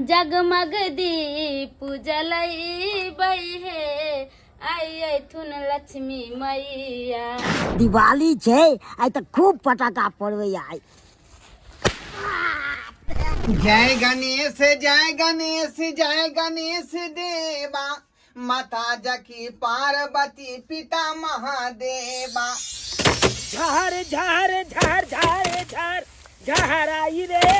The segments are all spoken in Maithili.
जगमग दीप जलैबै हे, आइ अयथुन लक्ष्मी मैया। दिवाली छै आइ तऽ खूब पटाखा फोड़बै आइ। जय गणेश जय गणेश जय गणेश देवा, माता जकी पार्वती पिता महादेवा। झार झार झार झार झार झाराई रे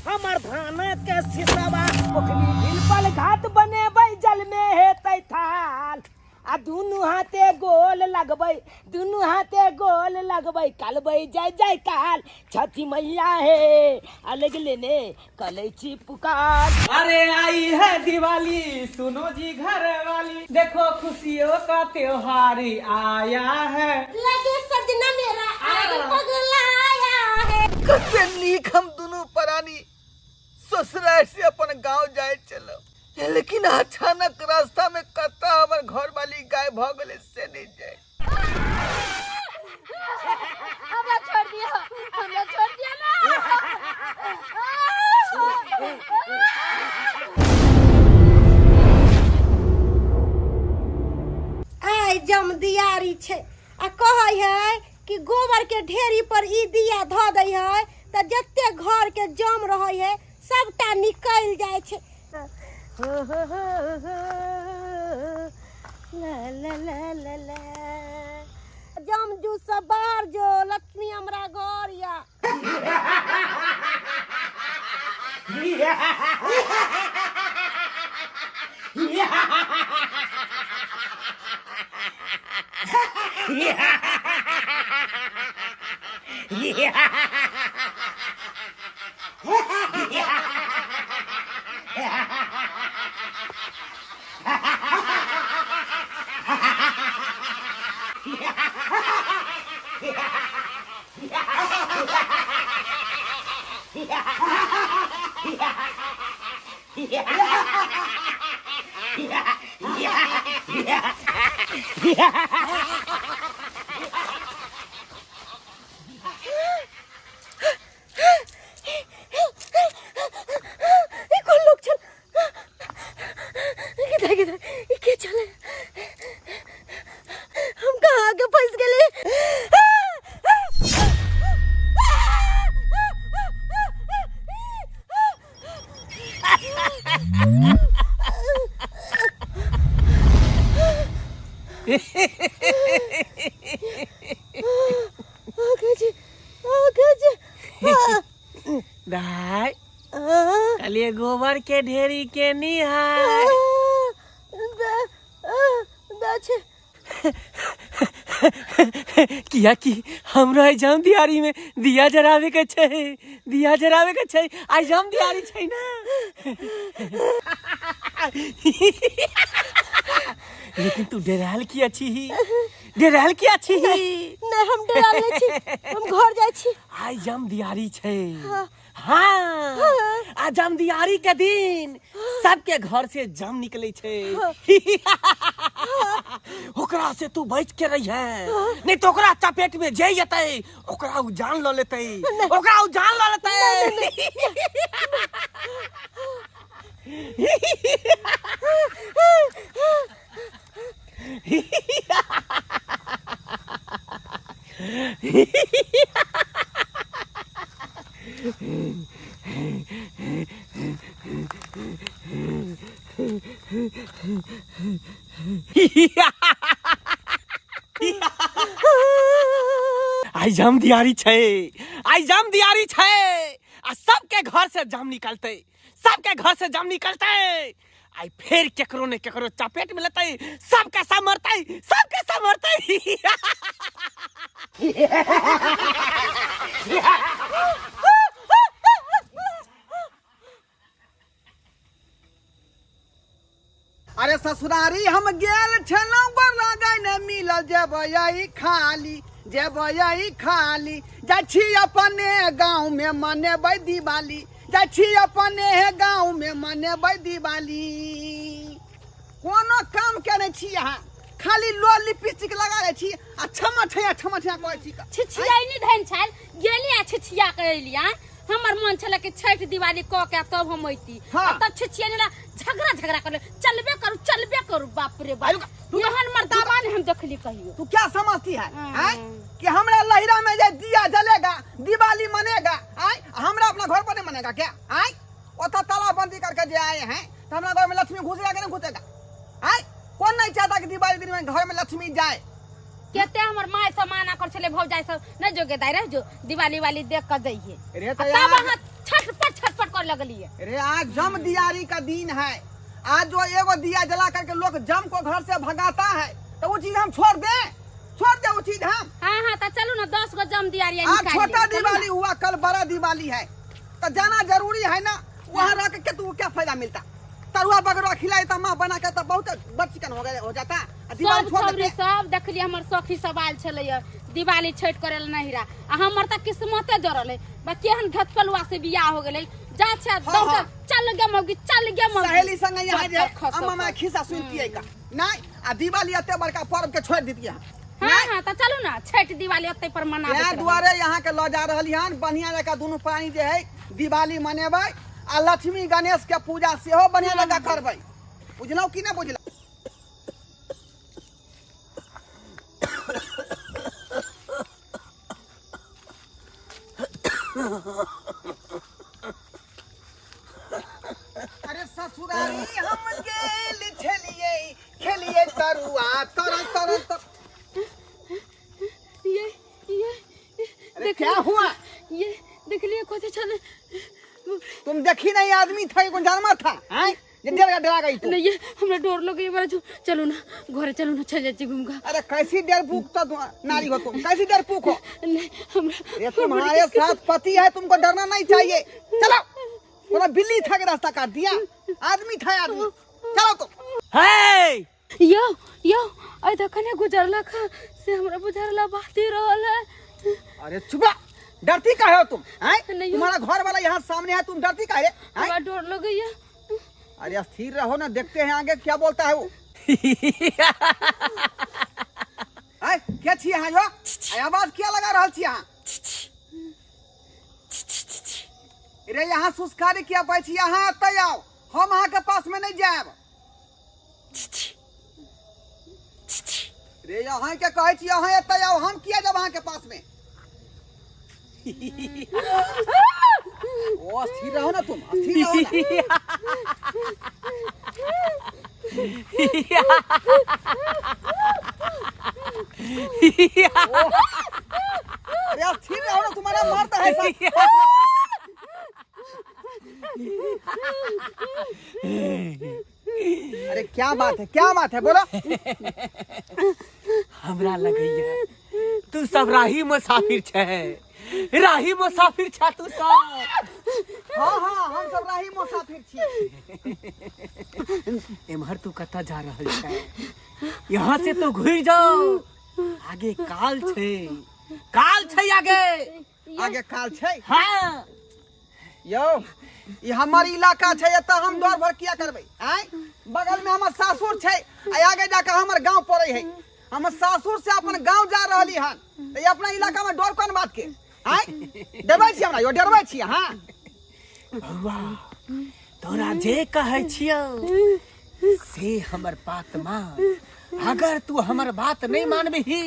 हमर धान के सिसवा, ओखनी भिलपल घात बनेबै जल में हेतै थाल, आ दुनू हाथे गोल लगबै, दुनू हाथे गोल लगबै, कलबै जय जय काल, छठी मैया हे अलग लेने कलै छी पुकार। अरे आई है दिवाली सुनो जी घर वाली, देखो खुशियों का त्योहार आया है। लगे सजना मेरा आग पगलाया है। कते नीक हम दुनू प्राणी ससुराल से अपन गांव जाए चलो, लेकिन अचानक रास्ता में कत्ता हमर घर वाली गाय भ गेले से नहीं जाए। हमरा छोड़ दिया, हमरा छोड़ दिया ना। आइ जम दियारी छै आ कहै है कि गोबर के ढेरी पर ई दिया धऽ दै है तऽ जते घर के जम रहै है सबटा निकलि जाइ छै। हो हो हो हो ला ला ला ला ला। जम जू सब बाहर जो, लक्ष्मी हमरा घर या। ई कोन लोग छल? किधर किधर ई के छल? हम कहाँ के फंस गेली? दाई कहलिए गोबर के ढेरी के निहाय। किया कि हमरा आइ जाम दियारी में दिया जरावे के छै, दिया जरावे के छै, आइ जाम दियारी छै ना। लेकिन तू डराल किया छी? डराल किया छी? नहीं, हम डराल नहीं छी, हम घर जाय छी। आइ जाम दियारी छै। हाँ, आ जाम दियारी के दिन सबके घर से जाम निकले छै। ओकरा से तू बच के रही है, नहीं तो ओकरा चपेट में जे जतै ओकरा उ जान ल लेतै, ओकरा उ जान ल लेतै। आइ जाम दियारी छै, आइ जाम दियारी छै, आ सबके घर से जाम निकलतै, सबके घर से जाम निकलतै। आई फेर केकरो ने केकरो चपेट में लेतै, सबके सब मरतै, सबके सब मरतै। अरे ससुरारी हम गेल छलहुँ बड़ लगै ने मिलल, जेबै खाली जेबै खाली, जाइ छी अपने गाँव में मनेबै दिवाली, जाइ छी अपने गाँव में मनेबै दिवाली। कोनो काम केने छी अहाँ, खाली लो लिपस्टिक लगा लै छी आ छमा छैया छमा छैया करै छी। छिछियाइ नहि धन छाल गेली आ छिछिया के अयली। आँ हमर मन छले कि छठ दिवाली क के तब हम अइती। हाँ। आ तब छिछिया ला झगड़ा झगड़ा करले, चलबे करू चलबे करू। बाप रे बाप, आयु का- तू- एहन मर्दाबा ने हम देखली कहियो। तू क्या समझती है हाँ। हैं? कि हमरा लहिरा में जे दिया जलेगा दिवाली मनेगा, आय हमरा अपना घर पर नहीं मनेगा क्या? आय ओता ताला बंदी करके जे आए हैं तो हमरा घर में लक्ष्मी घुसेगा कि नहीं घुसेगा? आय कौन नहीं चाहता कि दिवाली दिन में घर में लक्ष्मी जाए? केते हमर माय सब माना कर छले, भौजाई सब नहीं जोगे दाई रह जो दिवाली वाली देख के जइहे। रे तो आ तब यार- अहाँ छटपट छटपट कर लगलिए। अरे आज जम दियारी का दिन है, आज जो एगो दिया जला करके लोग जम को घर से भगाता है तो वो चीज हम छोड़ दे, छोड़ दे वो चीज हम। हाँ हाँ तो चलू ना 10 गो जम दियारी आज निकाल छोटा लेब, चलू ना। दिवाली हुआ, कल बड़ा दिवाली है, तो जाना जरूरी है ना। वहाँ रह के तू क्या फायदा मिलता? तरुआ बगरुआ खिलाए तो माँ बना के तो बहुत बड़ चिकन हो गए हो जाता। आ दिवाली सब छोड़ छौरी देते। सब देखलिए हमर सखी सब आयल छलैया दिवाली छठ करे ला नहिरा, आ हमर त किस्मते जरल है बा, केहन घचपलुआ से बियाह हो गेलै। जा छै हाँ, दौड़ हाँ। चल गे मौगी, चल गे मौगी। सहेली संग यहाँ जे बड़ खसो अम्मा माँ खस। खिस्सा सुनती है का नहीं, आ दिवाली एते बड़का पर्व के छोड़ देती है। हाँ हाँ तो चलू ना छठ दिवाली ओते पर मनाबे। तें दुआरे यहाँ के ल जा रहली हन, बढ़िया जकाँ दुनू प्राणी जे है दिवाली मनेबै आ लक्ष्मी गणेश के पूजा सेहो बढ़िया जकाँ करबै। बुझलहुँ कि नहि बुझलहुँ? अरे ससुरारी हम गेल छलियै, खेलियै तरुआ तर तर तर। ये अरे क्या हुआ? ये देखलिए कथी छलै? तुम देखी नहीं आदमी था कोन जानवर था हैं जे डर डरा गई तू? नहीं ये हमरा डर लगे बड़ा, चलू ना घरे चलू ना, चल जाए घूम का। अरे कैसी डरपूक तो नारी हो तुम, कैसी डरपूक हो? नहीं हमरा ये तुम्हारे साथ पति है, तुमको डरना नहीं चाहिए। चलो थोड़ा बिल्ली था के रास्ता काट दिया, आदमी था आदमी। चलो तो हे यो यो अइ दखने गुजरला खा से हमरा बुझरला बाती रहल है। अरे चुप रह, डरती काहे हो तुम हैं? नहीं। तुम्हारा घर वाला यहाँ सामने है, तुम डरती काहे रे हैं? हमरा डर लगैया। अरे स्थिर रहो ना, देखते हैं आगे क्या बोलता है वो। आय, क्या छी यहाँ जो? आय, आवाज क्या लगा रहल छी यहाँ? रे यहाँ सुस्कारी किया पाई छी, यहाँ अतै आओ, हम अहाँ के पास में नहीं जायब। रे यहाँ के कहै छी, यहाँ एतै आओ, हम किया जाब अहाँ के पास में? ओ स्थिर रहो ना तुम, स्थिर रहो ना। अरे स्थिर रहो ना, तुम्हारा मर्द है सब। अरे क्या बात है, क्या बात है बोलो। हमरा लगैया तू सब राही मुसाफिर छै, राही मुसाफिर छा तू सब। हाँ हाँ हम सब राही मुसाफिर छी। एम्हर तू कतऽ जा रहल छै? यहाँ से तो घुरि जाओ, आगे काल छै, काल छै आगे। आगे काल छै? हाँ यौ ई हमर इलाका छै, एतऽ हम दौड़ भर किया करबै? आँय बगल में हमर सासुर छै, आ आगे जाके हमर गांव पड़े है। हम सासुर से अपन गांव जा रहली हन, तऽ ई अपना इलाका में डर कोन बात के? आँय डरबै छी हमरा? यौ डरबै छी अहाँ? बौआ तोरा जे कहै छियौ से हमर बात मान। अगर तू हमर बात नहीं मानबही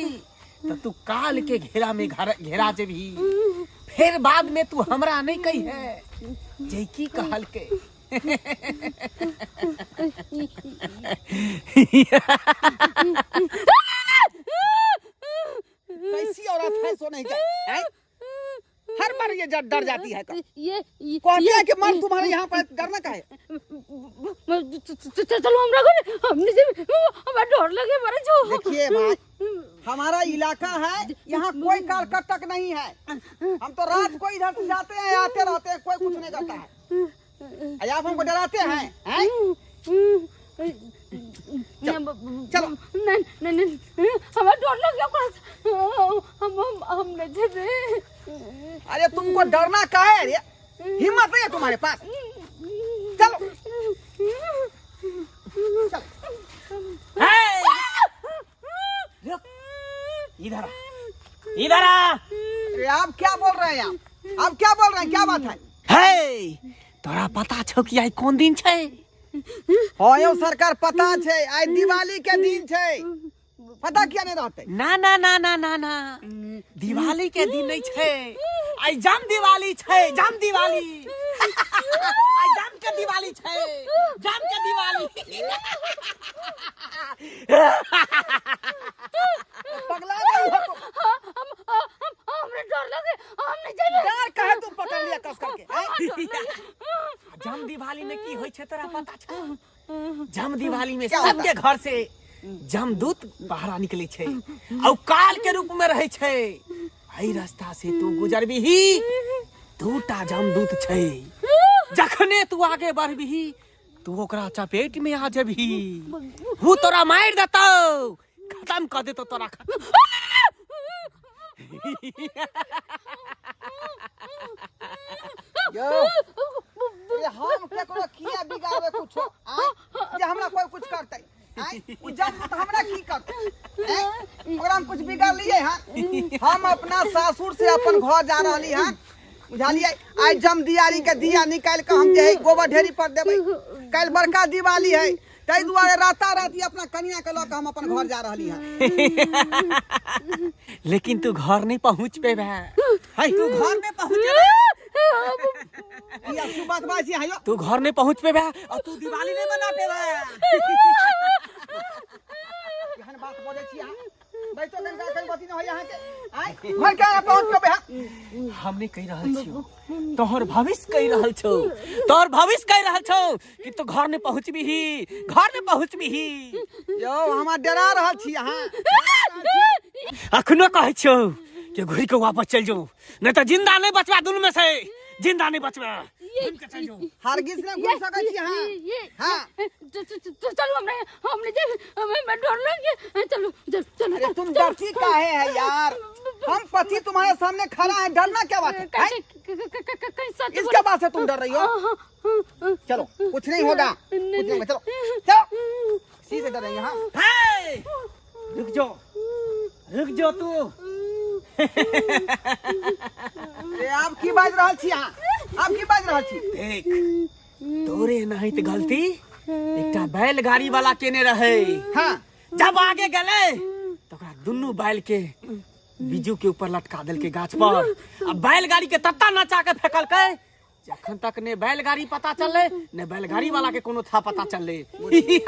तो तू काल के घेरा में घेरा जेबही, फिर बाद में तू हमरा नहीं कही है जे की कहल के। कैसी औरत है सो नहीं जाए हैं? हर बार ये डर जाती है। ये कहते हैं कि मर्द तुम्हारे यहाँ पर डरना का है? चलो हमरा घर, हम नहीं जेबै, हमरा डर लगे बड़ा जो। देखिए भाई हमारा इलाका है, यहाँ कोई कारकटक नहीं है। हम तो रात को इधर से जाते हैं आते रहते हैं, कोई कुछ नहीं करता है। अरे आप हमको डराते हैं, हैं? चलो। नहीं नहीं नहीं हमरा डर लग गया, हम नहीं जेबै। अरे तुमको डरना का है? अरे हिम्मत नहीं है तुम्हारे पास। चलो चलो। रुक, इधर आ, इधर आ। अरे आप क्या बोल रहे हैं आप? आप क्या बोल रहे हैं, क्या बात है? हे, तोरा पता छौ कि आइ कोन दिन छै? हाँ यौ सरकार, पता छै, आइ दिवाली के दिन छै। पता किया नहीं रहते? ना ना ना ना ना ना, दिवाली के दिन नहीं छै, आइ जम दिवाली छै, जम दिवाली। आइ जम के दिवाली छै, जम के दिवाली। पगला गई हो तुम। हमरे डर लगे, हम नहीं जेबै। डर काहे तुम पकड़ लिया कस करके, हैं? जम दिवाली में की होइ छै तोरा पता छौ? जम दिवाली में क्या होता? सबके घर से जमदूत बाहर निकले छै और काल के रूप में रहे छै। एहि रास्ता से तू गुजरबिही, दूटा जमदूत छै, जखने तू आगे बढ़बिही तू ओकरा चपेट में आ जेबही, हु तोरा मारि देतौ, खत्म कर देतौ तोरा, खत्म। यौ, ये हम केकरो किया बिगाड़बे कुछो, आँय? जे हमरा कोई कुछ करतै, आँय? उ जमदूत हमरा की करतै, आँय? ओकरा हम कुछ बिगाड़लियै हँ? हम अपना सासुर से अपन घर जा रहली हँ, बुझलियै? आइ जम दियारी के दिया निकालि कऽ हम जे है गोबर ढेरी पर देबै। काल्हि बड़का दिवाली है, ताहि दुआरे राताराती अपना कनिया के लऽ कऽ हम अपन घर जा रहली हँ। लेकिन तू घर नहीं पहुंच पेबे। है, तू घर नहीं पहुंच, ई अशुभ बात बाजै छी, तू घर नहीं पहुंच पेबे और तू दिवाली नहीं मना पेबे। एहन बात बजै छी अहाँ? बैठो कनिका, कहीं बती न होय अहाँके। आँय, घर के पहुँच पेबै अहाँ? हम नहीं कहि रहल छियौ, तोहर भविष्य कहि रहल छौ, तोहर भविष्य कहि रहल छौ कि तू घर नहीं पहुंचबिही, घर नहीं पहुंचबिही। यौ, हमरा डरा रहल छी अहाँ। अखनो कहै छियौ कि घुरि के वापस चलि जो, नहीं तऽ जिंदा नहीं बचबा, दुनू में से जिंदा नहीं बचबा, घुरि के चलि जो। हरगिज नहि घुरि सकै छी अहाँ। हाँ। चलू, हमरे हम नहीं जेबै, हमें डर लगे, चलू चलू चलू। अरे तुम डरती काहे है यार? हम पति तुम्हारे सामने खड़ा है, डरना क्या बात है, हैं? कहीं सच इसके बाद से तुम डर रही हो? चलो, कुछ नहीं होगा, कुछ नहीं होगा, चलो चलो। इसी से डर रही हो, हाँ? हे, रुक जो, रुक जो तू। अरे आप की बाज रहल छी अहाँ? आप की बाज रहल छी? देख, तोरे नहीं तऽ गलती एकटा बैलगाड़ी वाला केने रहे। जब आगे गेलै तऽ ओकरा दुनू बैल के बिजू के ऊपर लटका देलकै गाछ पर, आ बैलगाड़ी के तत्ता नचा के फेकलकै, जखन तक ने बैलगाड़ी पता चललै ने बैलगाड़ी वाला के कोनो था पता चललै। ई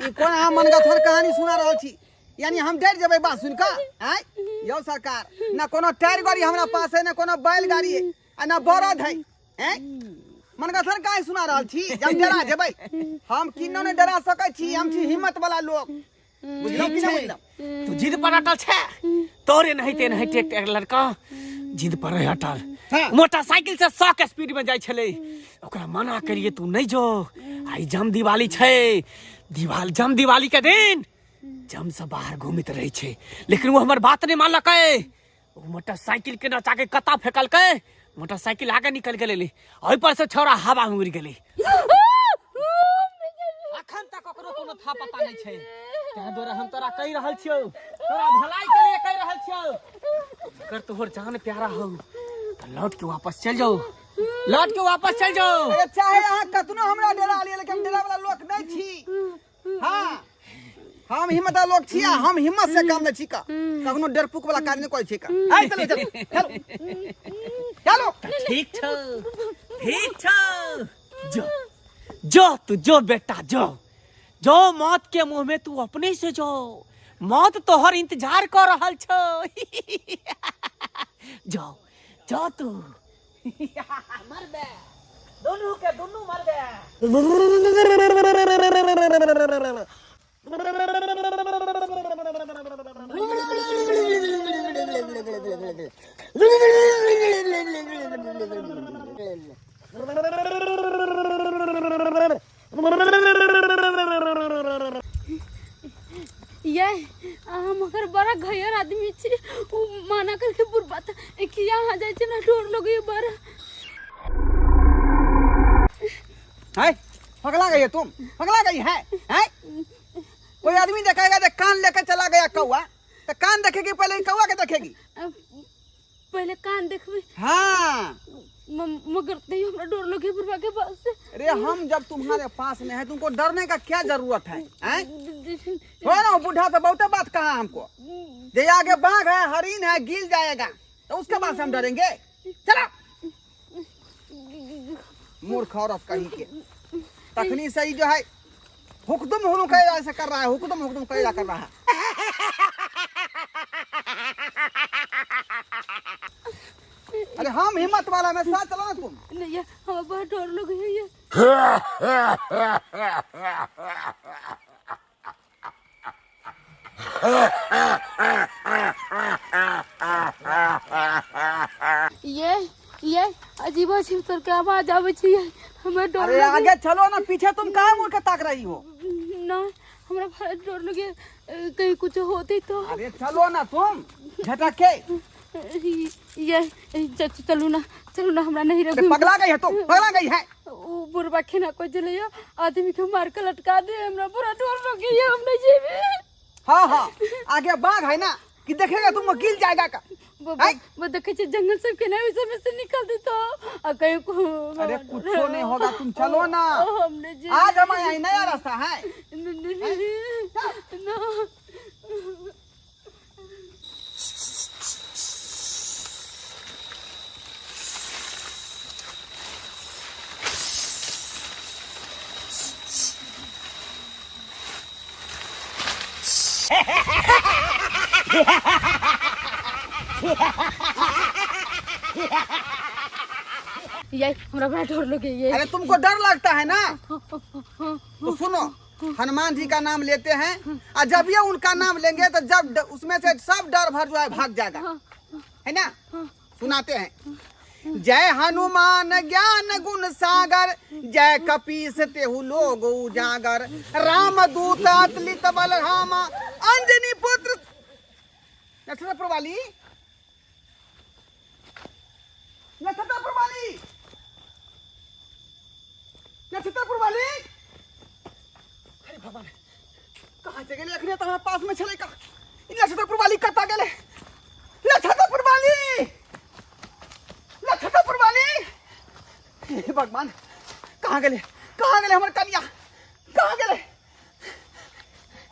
कोन अहाँ मनगथर कहानी सुना रहल छी? यानी हम डर जेबै बात सुन कऽ, आँय? यौ सरकार, ना कोनो टायर गाड़ी हमरा पास है, ना कोनो बैलगाड़ी है, आ ना बरद है, आँय? मनगथर काहे सुना रहल छी जे हम डरा जेबै? हम किन्नो नहि डरा सकै छी, हम छी हिम्मत वाला लोग, बुझलहुँ कि नहि बुझलहुँ? तू जिद पर अटल छै, तोरे नहीं ते नहीं टेक एक लड़का जिद पर रहे अटल। मोटरसाइकिल से 100 के स्पीड में जाइ छलै, ओकरा मना करिए तू नहीं जो, आई जम दिवाली छै, दिवाल जम दिवाली के दिन जम से बाहर घूमित रहे छै, लेकिन वो हमर बात नहीं मानलकै। ओ मोटरसाइकिल के नचा के कता फेकलकै, मोटरसाइकिल आगे निकल गेलै, ओहि पर से छौड़ा हवा में उड़ि गेलै। अखन तक ओकरो कोनो था पता नहीं छै। ताहि दुआरे हम तोरा कहि रहल छियौ, तोरा भलाई के लिए कहि रहल छियौ, अगर तोहर जान प्यारा हो तऽ लौट के वापस चल जाओ, लौट के वापस चल जाओ। अरे चाहे अहाँ कतनो हमरा डरा लिअ, लेकिन हम डरा वाला लोक नहि छी। हाँ, हम हिम्मत वाला लोक छी आ हम हिम्मत से काम लै छी का, कखनो डरपुक वाला काज नहि करै छी का। आइ चलो चलो चलो चलो। ठीक छौ, ठीक छौ, जो जो तू जो बेटा, जो जो मौत के मुंह में तू अपने से जो, मौत तोहर इंतजार कर रहल छौ, जो जो तू मरबे, दुनू के दुनू मरबे। ये हम अगर बड़ा घयर आदमी छी, उ माना करके बुढ़बा त किया यहाँ जाइ छी, हमरा डर लगैया बड़ा। है, पगला गई है तुम, पगला गई है, हैं? कोई आदमी देखेगा तो कान लेकर चला गया कौआ, तो कान देखेगी पहले कि कौआ के देखेगी? पहले कान देखबे। हाँ। मगर नहीं, हमरा डर लगे बुढ़वा के पास से। अरे हम जब तुम्हारे पास में है तुमको डरने का क्या जरूरत है, हैं? हो ना, वो बूढ़ा तो बहुते बात कहा हमको, जे आगे बाघ है हरिन है गिल जाएगा तो उसके बाद से हम डरेंगे। चलो मूर्ख औरत कहीं के तखनी से ही जो है हुकदुम हुकदुम कह ऐसे कर रहा है, हुकदुम हुकदुम कैला कर रहा है। अरे हम हिम्मत वाला में साथ चलो ना तुम। नहीं ये हमें बहुत डर लग रही है। ये अजीब अजीब तरह के आवाज आवे छी, हमें डर अरे लगे। आगे चलो ना, पीछे तुम काहे मुड़ के ताक रही हो? ना हमरा बड़ा डर लगे, कहीं कुछ होते तो। अरे चलो ना तुम झटक के। ये चलू ना, चलू ना, हमरा नहीं अरे रखू। पगला गई है तुम, पगला गई है। वो बुढ़वा खेना को चले आदमी के मार के लटका दे, हमरा पूरा डर लगे, हम नहीं जेबे। हाँ हाँ आगे बाघ है ना कि देखेगा तुम गिर जाएगा का। वो देखे छे जंगल सब के ना सब से निकल दे तो आ कहीं को। अरे कुछो नहीं होगा, तुम चलो ना। हमने जे आज हमारे यहाँ नया रास्ता है। ना ये हमरा बड़ा डर लगे ये। अरे तुमको डर लगता है ना, तो सुनो हनुमान जी का नाम लेते हैं और जब ये उनका नाम लेंगे तो जब उसमें से सब डर भर जो है भाग जाएगा, है ना। सुनाते हैं। जय हनुमान ज्ञान गुण सागर, जय कपीस तेहु लोग उजागर, राम दूत अतुलित बल रामा, अंजनी पुत्र नक्षत्रपुर वाली, नक्षत्रपुर वाली, नक्षत्रपुर वाली। अरे भगवान कहाँ से गेले? अखने तो हमारे पास में छले का नक्षत्रपुर वाली कता गेले? नक्षत्रपुर वाली, नक्षत्रपुर वाली, हे भगवान कहाँ गेले? कहाँ गेले हमर कनिया? कहाँ गेले?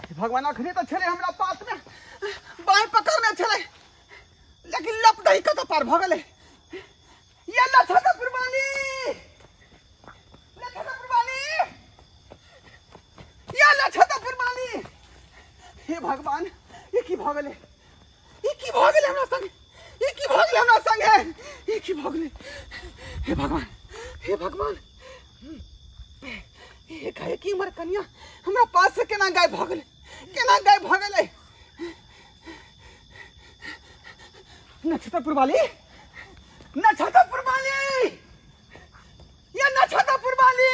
हे भगवान अखने तो छले हमरा पास में, बाँह पकड़ने छले, लेकिन लप दही कतऽ पार भऽ गेलै। ये नक्षत्रपुर वाली, नक्षत्रपुर वाली, ये नक्षत्रपुर वाली। हे भगवान ये की भऽ गेलै? ये की भऽ गेलै हमरा संगे? ये की भऽ गेलै हमरा संगे? ये की भऽ गेलै? हे भगवान, हे भगवान, हे कहे कि हमर कनिया हमरा पास से केना गायब भऽ गेलै? केना गायब भऽ गेलै? नक्षत्रपुर वाली, नक्षत्रपुर वाली, ये नक्षत्रपुर वाली,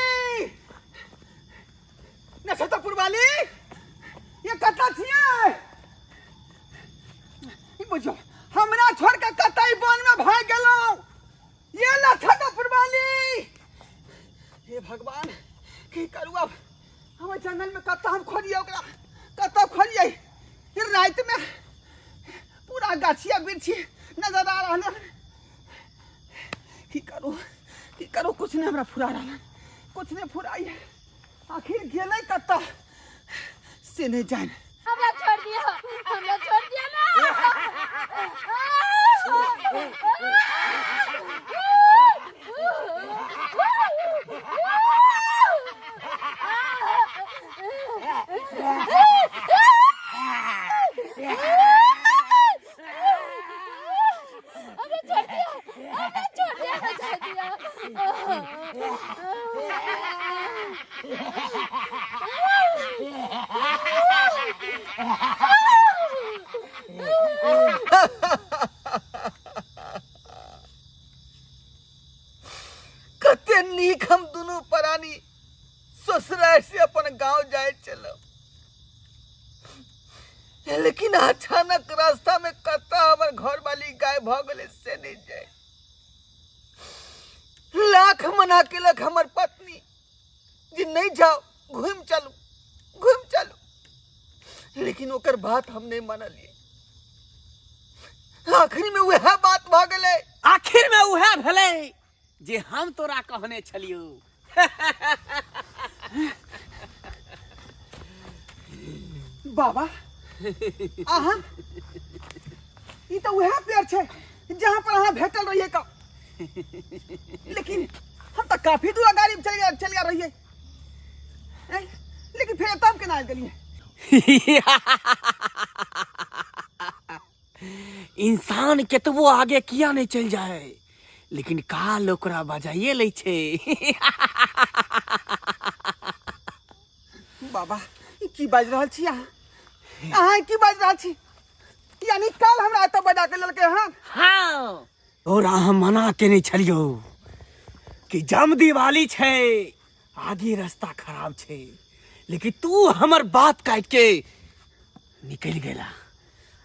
नक्षत्रपुर वाली, ये कतऽ छियै? ई बुझियौ हमरा छोड़ के कतई वन में भागि गेलहुँ। ये नक्षत्रपुर वाली, हे भगवान की करू अब? हमर जंगल में कतऽ हम खोजियै ओकरा, कतऽ खोजियै? राति में पूरा गाछिया बिरछी नजर आ रहल है। की करू, की करू? कुछ नहीं हमरा फुरा रहल, कुछ नहीं फुराई। आखिर गेलै कतऽ से नहीं जान। हमरा छोड़ दिया, हमरा छोड़ दिया ना। हमरा छोड़ दिया, हमरा छोड़ दिया, हमरा छोड़ दिया। कते नीक हम दुनू प्राणी ससुराल से अपन गांव जाए चलब, लेकिन अचानक रास्ता में कत्ता हमर घर वाली गायब भ गेलै से नहीं जाए। लाख मना केलक हमर पत्नी जे नहीं जाओ, घूम चलू, घूम चलू, लेकिन ओकर बात हम नहीं मानलिए। आखिर में वएह बात भऽ गेलै। आखिर में उएह भेलै जे हम तोरा कहने छलियौ। बाबा अहाँ ई तऽ उएह पेड़ छै जहाँ पर अहाँ भेटल रहियै का, लेकिन हम तऽ काफी दूर गाड़ी में चल गेल रहियै, लेकिन फेर एतऽ हम केना आबि गेलियै? इंसान केतबो आगे किया नहीं चल जाए, लेकिन काल ओकरा बजाइए लै छै। बाबा ई की बाजि रहल छी अहाँ? अहाँ की बाजि रहल छी? यानी काल हमरा एतऽ बजा के लेलकै हन? हाँ, तोरा हम मना केने छलियौ कि जम दिवाली छै, आगे रास्ता खराब छै, लेकिन तू हमर बात काटि के निकलि गेला।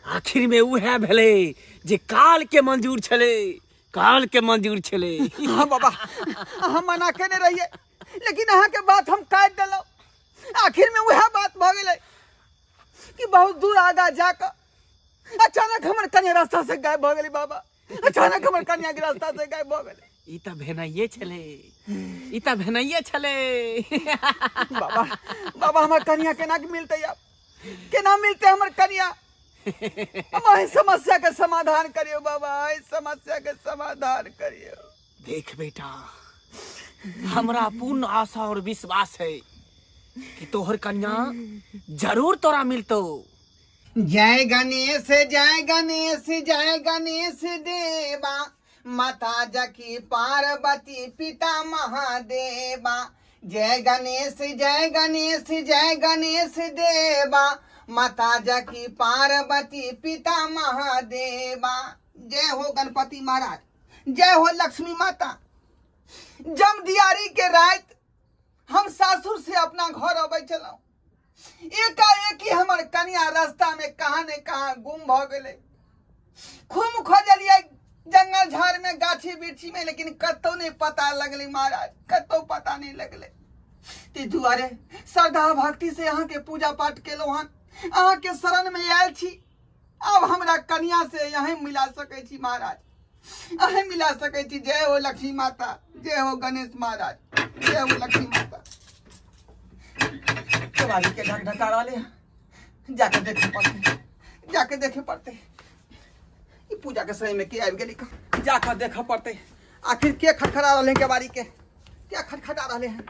आखिर में उएह भेलै जे काल के मंजूर छलै, काल के मंजूर छलै। हाँ बाबा, अहाँ मना केने रहियै, लेकिन अहाँके बात हम काटि देलहुँ। आखिर में उएह बात भऽ गेलै कि बहुत दूर आगा जाकऽ अचानक हमर कन्या रास्ता से गायब भऽ गेलै। बाबा, अचानक हमर कन्या के रास्ता से गायब भऽ गेलै। ई तऽ भेनाइए छलै, ई तऽ भेनाइए छलै। बाबा, बाबा, हमर कन्या केना के मिलतै आब? केना मिलतै हमर कन्या? हम एहि समस्या के समाधान करियौ बाबा, एहि समस्या के समाधान करियौ। देख बेटा, हमरा पूर्ण आशा और विश्वास है कि तोहर कन्या जरूर तोरा मिलतो। जय गणेश जय गणेश जय गणेश देवा, माता जकी पार्वती पिता महादेवा। जय गणेश जय गणेश जय गणेश देवा, माता जकी पार्वती पिता महादेवा। जय हो गणपति महाराज, जय हो लक्ष्मी माता। जम दियारी के रात हम सासुर से अपना घर अबै छलहुँ, एकाएकी हमर कनिया रास्ता में कहाँ ने कहाँ गुम भ गेलै। खूब खोजलियै जंगल झाड़ में, गाछी वृक्षी में, लेकिन कतौ नहीं पता लगलै महाराज, कतौ पता नहीं लगलै। ताहि दुआरे श्रद्धा भक्ति से अहाँ के पूजा पाठ केलहुँ हन, अहाँ के शरण में आयल छी। अब हमरा कनिया से यहीं मिला सकै छी महाराज, अहीं मिला सकै छी। जय हो लक्ष्मी माता, जय हो गणेश महाराज, जय हो लक्ष्मी माता। केवाड़ी के ढक ढका रहले हैं, जाके देखे पड़ते, जाके देखे पड़ते। ई पूजा के समय में के आबि गेली का? जाके देखे पड़ते आखिर के खटखटा रहले हैं केवाड़ी के, क्या खटखटा रहले हैं।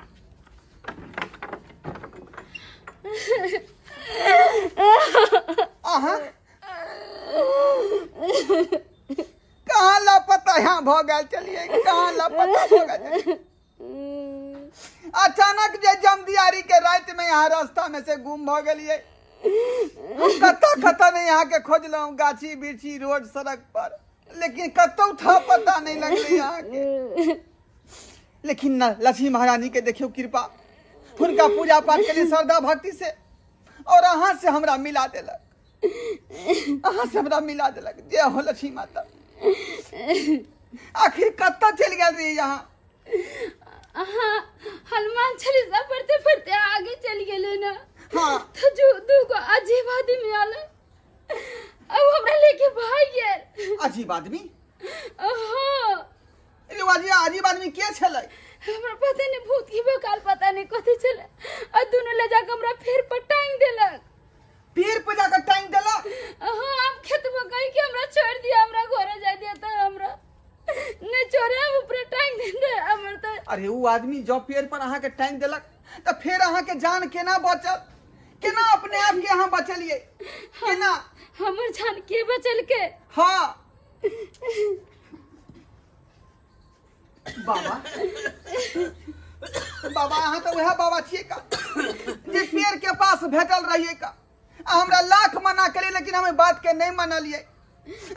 अहाँ कहाँ लापता यहाँ भऽ गेल चलिए, कहाँ लापता भऽ गेल चलिए? अचानक जे जमदियारी के राति में यहाँ रास्ता में से गुम भऽ गेलिए। हम कतऽ कतऽ नहीं यहाँ के खोजलहुँ, गाछी बिरछी रोड सड़क पर, लेकिन कतौ था पता नहीं लगलै यहाँ के। लेकिन न लक्ष्मी महारानी के देखियो कृपा, हुनका पूजा पाठ के लिए श्रद्धा भक्ति से, और अहाँ से हमरा मिला देलक, अहाँ से हमरा मिला देलक। जय हो लक्ष्मी माता। आखिर कतऽ चलि गेल रही यहाँ? अहाँ हनुमान चालीसा पढ़ते पढ़ते आगे चल गेले ना। हाँ। तो जो दूगो अजीब आदमी आल, अब हमरा लेके भाग गेल। अजीब आदमी? हाँ। अरे अजीब अजीब आदमी के छलै? हमरा पता नहीं, भूत की बकाल पता नहीं कथी छलै, आ दोनों ले जाके हमरा फेर पर टांग देलक। पेड़ पर जाकर टांग देलक? हाँ, हम खेत में कहीं के हमरा छोड़ दिया, हमरा घरे जाय दिया, तो हमरा नहीं छोड़े, हम ऊपर टांग दे हमर तो। अरे वो आदमी जो पेड़ पर अहाँ के टांग देलक तो फिर अहाँ के जान केना बचल? केना अपने आप के अहाँ बचलिए केना? हमर जान के बचल के? हाँ। बाबा, बाबा, अहाँ तो वएह बाबा छियै का जे पेड़ के पास भेटल रहियै का? आ हमरा लाख मना करियै, लेकिन हम एहि बात के नहीं मनलियै,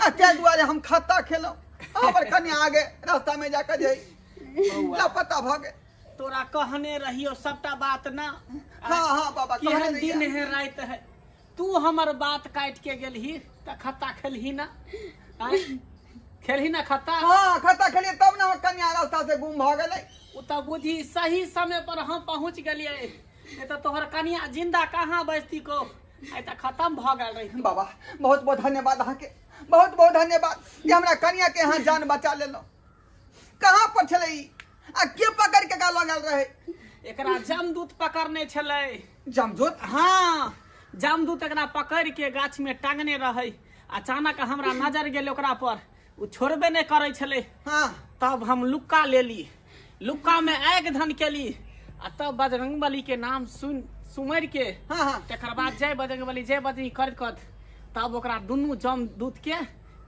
आ ताहि दुआरे हम खत्ता खेलहुँ। हमर कनि आगे रास्ता में जाकर जे लापता भऽ गेल। तोरा कहने रहियो सबटा बात ना? हाँ हाँ बाबा, कहने केहन रहियै। दिन है राति है, तू हमर बात काटि के गेलही तऽ खत्ता खेलही ना? आँय? खेलही ना खत्ता? हाँ, खत्ता खेलियै तब ने हमर कन्या रास्ता से गुम भऽ गेलै। ओ तऽ बुझी सही समय पर हम पहुँच गेलियै, नहीं तऽ तोहर कनिया जिंदा कहाँ बचती को, आइ तऽ खत्म भऽ गेल रही। बाबा, बहुत बहुत धन्यवाद अहाँके। बहुत बहुत धन्यवाद जे हमरा कनिया के यहाँ जान बचा लेलहुँ। कहाँ पर छलै ई आ के पकड़ के का लऽ गेल रहै? एकरा जमदूत पकड़ने छलै। जमदूत? हाँ, जमदूत एकरा पकड़ के गाछ में टांगने रहै। अचानक हमरा नजर गेल ओकरा पर, ओ छोड़बे नहि करै छलै। हाँ। तब हम लुक्का लेली, लुक्का में आगि धन केली आ तब बजरंगबली के नाम सुन सुमरि के, हाँ, हाँ। तकर बाद जय बजरंगबली जय बजरंग करैत करैत तब ओकरा दुनू जमदूत के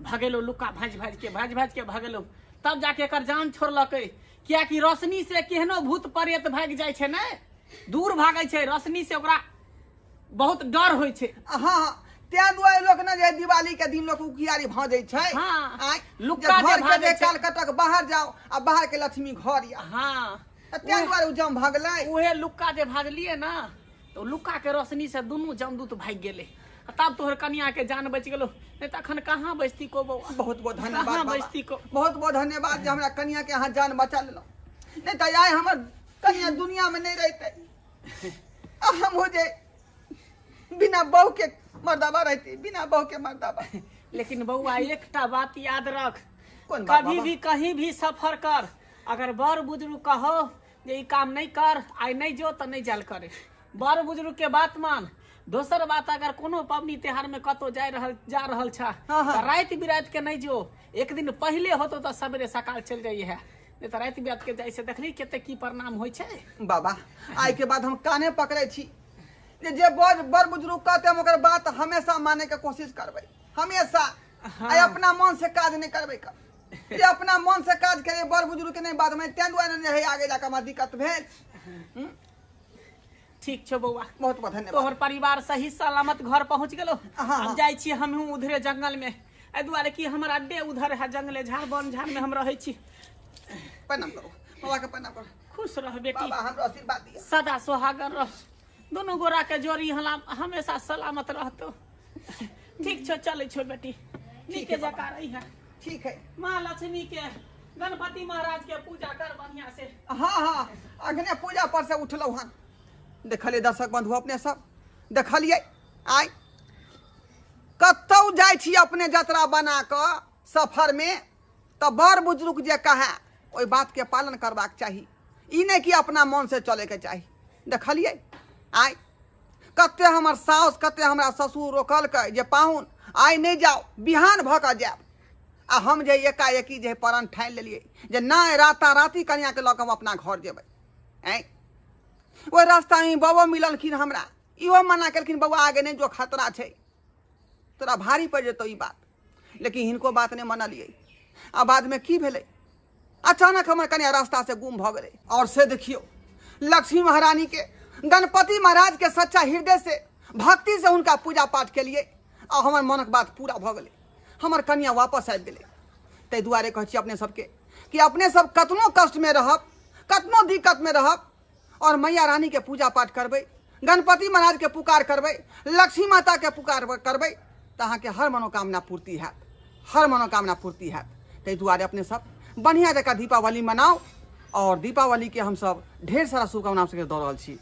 भगेलो, लुक्का भाजि भाजि के भाजि भाजि के भगेलो, तब जाके एकर जान छोड़लकै। कियाकि रोशनी से केहनो भूत प्रेत भागि जाइ छै ने, दूर भागै छै, रोशनी से ओकरा बहुत डर होइ छै। हाँ हाँ, तें दुआरे लोक ने जे दिवाली के दिन लोक उकियारी भांजै छै। हाँ, आँय, लुक्का जे जे घर के भांजै जे छै। कालकटक बाहर जाओ आ बाहर के लक्ष्मी घर या। हाँ। तऽ तें दुआरे ओ जम भगलै। उहे लुक्का जे भाजलियै ने, तऽ लुक्का के रोशनी से दुनू जमदूत भागि गेलै आ तब तोहर कनिया के जान बचि गेलो, नहीं तऽ अखन कहाँ बचती को बौआ। बहुत बहुत धन्यवाद कहाँ बाबा। बचती को। बहुत बहुत धन्यवाद जे हमरा कनिया के अहाँ जान बचा लेलहुँ, नहीं तऽ आइ हमर कनिया दुनिया में नहीं रहते, हम हो जाए बिना बहू के मर्दाबा रहती, बिना बहू के मर्दाबा। लेकिन बौआ एकटा बात याद रख, कोन बात कभी बाबा? भी कहीं भी सफर कर, अगर बड़ बुजुर्ग कहो जे ई काम नहीं कर, आइ नहीं जो, तऽ नहीं जायल करे, बड़ बुजुर्ग के बात मान। दोसर बात, अगर कोनो पबनी त्योहार में कतौ जा रहल छा, हाँ, हाँ। तऽ राति बिराति के नहीं जो, एक दिन पहले होतो तऽ सवेरे सकाल चलि जाइए है, नहीं तऽ राति बिराति के जाइ से देखली कते की परिणाम होइ छै। बाबा आइ के बाद हम काने पकड़ै छी जे जे बड़ बुजुर्ग कहते हम ओकर बात हमेशा माने के कोशिश करबै, हमेशा। हाँ। आइ अपना मन से काज नहीं करबै क, जे अपना मन से काज करे बड़ बुजुर्ग के नहीं बात माने, तें दुआरे नहीं है आगे जाके हमरा दिक्कत भेल। ठीक छौ बौआ, बहुत बहुत धन्यवाद। तोहर परिवार सही सलामत घर पहुंच गेलो। हाँ, हाँ। अब जाइ छी हमहूँ उधरे जंगल में, एहि दुआरे कि हमर अड्डे उधर है, जंगले झाड़ वन झाड़ में हम रहै छी। प्रणाम करू बाबा के, प्रणाम करू। खुश रह बेटी। बाबा हमरो आशीर्वाद दिअ। सदा सोहागन रह, दोनों गोरा के जोड़ी हमेशा सलामत रहतो। ठीक छौ, चलै छौ बेटी, नीके जकाँ रही है। ठीक है। माँ लक्ष्मी के गणपति महाराज के पूजा कर बढ़िया से। हाँ हाँ, अखने पूजा पर से उठलहुँ हन। देखलियै दर्शक बंधु अपने सब देखलियै, आइ कतौ जाइ छी अपने यात्रा बना कऽ सफर में तऽ बड़ बुजुर्ग जे कहै ओहि बात के पालन करबाक चाही, ई नहि कि अपना मन से चलैके चाही। देखलियै आइ कते हमर साउस कते हमरा ससुर रोकलकै जे पाहुन आइ नहि जाउ, बिहान भऽ कऽ जायब, आ हम जे एकाएकी जे प्रण ठानि लेलियै जे नहि राताराति कनियाके लऽ कऽ हम अपना घर जेबै। आँय ओहि रास्तामे बबो मिललखिन हमरा, इहो मना केलखिन बौआ आगे नहि जो, खतरा छै, तोरा भारी पड़ि जेतौ ई बात, लेकिन हिनको बात नहि मनलियै। आ बादमे की भेलै, अचानक हमर कनिया रास्ता से गुम भऽ गेलै। और से देखियौ लक्ष्मी महारानी के गणपति महाराज के सच्चा हृदय से भक्ति से हुनका पूजा पाठ केलियै आ हमर मनक बात पूरा भऽ गेलै, हमर कनिया वापस आबि गेलै। ताहि दुआरे कहै छी अपने सबके कि अपने सब कतनो कष्टमे रहब, कतनो दिक्कतमे रहब, और मैया रानी के पूजा पाठ करबै, गणपति महाराज के पुकार करबै, लक्ष्मी माता के पुकार करबै, तऽ अहाँके हर मनोकामना पूर्ति हैत, हर मनोकामना पूर्ति हैत। ताहि दुआरे अपने सब बढ़िआँ जकाँ दीपावली मनाउ, और दीपावली के हमसब ढेर सारा शुभकामना सबके दऽ रहल छी।